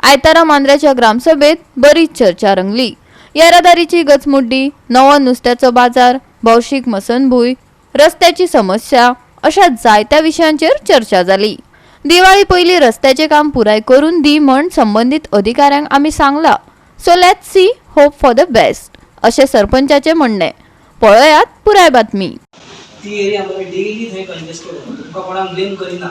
आयतारा मांद्र्याच्या ग्रामसभेत बरीच चर्चा रंगली. येरादारीची गचमुड्डी, नवो नुस्त्याचो बाजार, भौशीक मसनभूंय, रस्त्याची समस्या अशा जायत्या विशयांचेर चर्चा जाली. दिवाळी पयलीं रस्त्याचें काम पुराय करून दी म्हण संबंदीत अधिकाऱ्यांक आमी सांगला. So let's see, hope for the best, अशें सरपंचाचें म्हणणें. पळयात पुराय बातमी. ती एरिया मरे डेली थंय कंजेस्टेड आसा. तुमकां कोणाक ब्लेम करिना,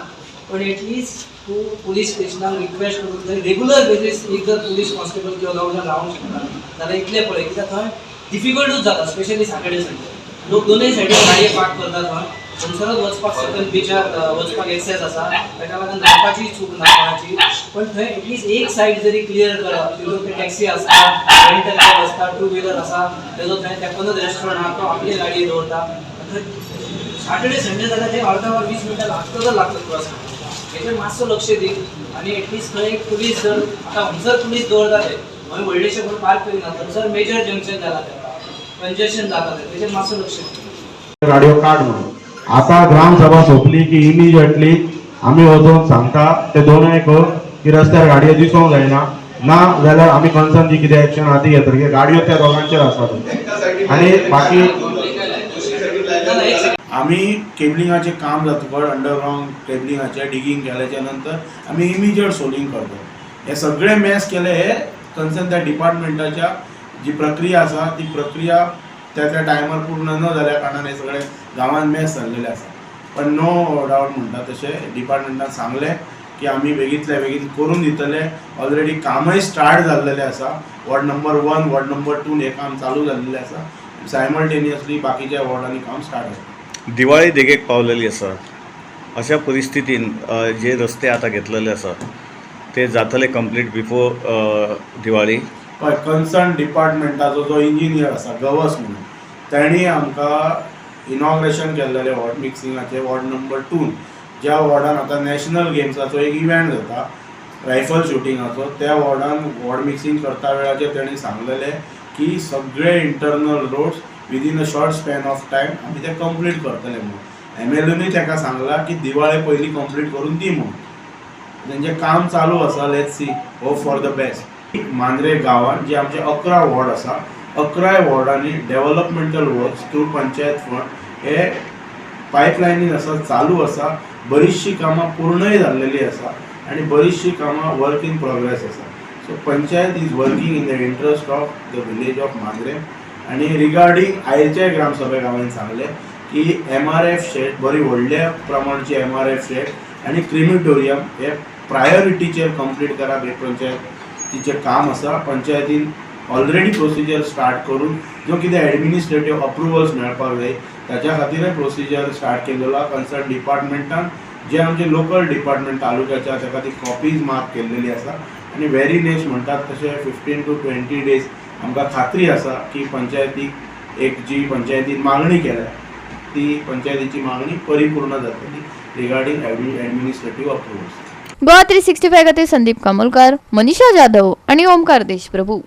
पण एटलिस्ट तूं पुलीस स्टेशनाक रिक्वेस्ट करून थंय रेगुलर बेजीस एक जर पुलीस कॉन्स्टेबल किंवा दोग जाण रावंक शकता जाल्यार इतलें पळय, कित्याक थंय डिफिकल्टूच जाता. स्पेशली सॅटर्डे संडे लोक दोनूय सायडीन गाडये पार्क करतात. थंय थंयसरच वचपाक सकयल बिचार वचपाक एक्सेस आसा. ताका लागून रावपाची चूक ना कोणाची, पण थंय एटलिस्ट एक सायड जरी क्लियर करप. तितून ते टॅक्सी आसता, रेंटल कॅब आसता, टू व्हिलर आसा, तेजो थंय तेकूनच रेस्टॉरंट आहा, तो आपली गाडी दवरता थंय. सॅटर्डे संडे जाल्यार ते अर्धा वर 20 मिनटां लागतच लागतात क्रॉस करपाक. हेचेर मातसो लक्ष दी आनी एटलिस्ट थंय एक पुलीस जर, आतां हंगसर पुलीस दवरता, ते थंय व्हडलेशे कोण पार्क करिना. थंयसर मेजर जंक्शन जाला, तें कंजेशन जाता तें, तेचेर मातसो लक्ष दी. गाडयो काड म्हणून. आता ग्रामसभा सोंपली की इमिजिएटली आमी वचून सांगता ते दोनूय की रस्त्यार गाडयो दिसूंक जायना. ना जाल्यार आमी कन्सर्न जी कितें एक्शन आहा ती घेतले, कित्याक गाडयो त्या दोगांचेर आसात आनी बाकी ना, ना, एक second. आमी केबलिंगाचें काम जातकच, अंडरग्रावंड केबलिंगाचें डिगींग केल्याच्या नंतर आमी इमिजिएट सोलिंग करता. हे सगळे मॅस केले हे कन्सर्न त्या डिपार्टमेंटाच्या जी प्रक्रिया आसा, ती प्रक्रिया त्या त्या टायमार पूर्ण न जाल्या कारणान हे सगळे गांवांत मॅस जाल्लेले आसा. पण नो डावट म्हणटा तशें डिपार्टमेंटान सांगलें की आमी बेगींतल्या बेगीन करून दितले. ऑलरेडी कामय स्टार्ट जाल्लेलें आसा. वॉर्ड नंबर 1, वॉर्ड नंबर 2 हें काम चालू जाल्लेलें आसा. सायमल्टेनियसली बाकीच्या वॉर्डांनी काम स्टार्ट आसा. दिवाळी देगेक पावलेली आसा. अशा परिस्थितीन जे रस्ते आतां घेतलेले आसा ते जातले कंप्लीट बिफोर दिवाळी? हय, कन्सर्न डिपार्टमेंटाचो जो इंजिनियर आसा गवस म्हणून, तेणी आमकां इनॉग्रेशन केल्लेलें हॉट मिक्सिंगाचें वॉर्ड नंबर 2, ज्या वॉर्डान आतां नॅशनल गेम्साचो एक इव्हेंट जाता रायफल शुटिंगाचो, त्या वॉर्डान वॉर्ड मिक्सिंग करता वेळाचेर तेणी सांगलेलें की सगळे internal roads within a short span of time आमी ते कंप्लीट करतले म्हणून. एमएलएनूय ताका सांगलां की दिवाळे पयलीं कंप्लीट करून दी म्हणून. तेंचें काम चालू आसा. Let's see, hope for the best. Mandrem गांवांत जे आमचे 11 वॉर्ड आसा, 11 वॉर्डांनी developmental works through panchayat fund हे पायपलायनीन आसा, चालू आसा. बरीचशीं कामां पूर्णय जाल्लेली आसा आनी बरीचशीं कामां वर्क इन प्रोग्रेस आसा. So panchayat is working in the interest of the village of Mandrem. आनी रिगार्डींग आयच्या ग्रामसभेक हांवें सांगलें की एमआरएफ शेड, बरी व्हडल्या प्रमाणची एमआरएफ शेड आनी क्रिमिटोरियम हे प्रायोरिटीचेर कंप्लीट करप हे पंचायतीचें काम आसा. पंचायतीन ऑलरेडी प्रोसिजर स्टार्ट करून जो कितें एडमिनिस्ट्रेटीव अप्रुवल्स मेळपाक जाय, ताच्या खातीरय प्रोसिजर स्टार्ट केलेलो आहा. कन्सर्न डिपार्टमेंटान जे आमचे लोकल डिपार्टमेंट तालुक्याच्या, ताका ती कॉपीज मार्क केल्लेली आसा आनी व्हेरी नेक्स्ट म्हणटात तशें 15 टू 20 डेज आमकां खात्री आसा की पंचायतीक एक जी पंचायतीन मागणी केल्या, ती पंचायतीची मागणी परिपूर्ण जातली रिगार्डींग एडमिनिस्ट्रेटीव अप्रुवल्स. गोवा 365 खातीर संदीप कामोलकार, मनीषा जाधव आणि ओमकार देशप्रभू.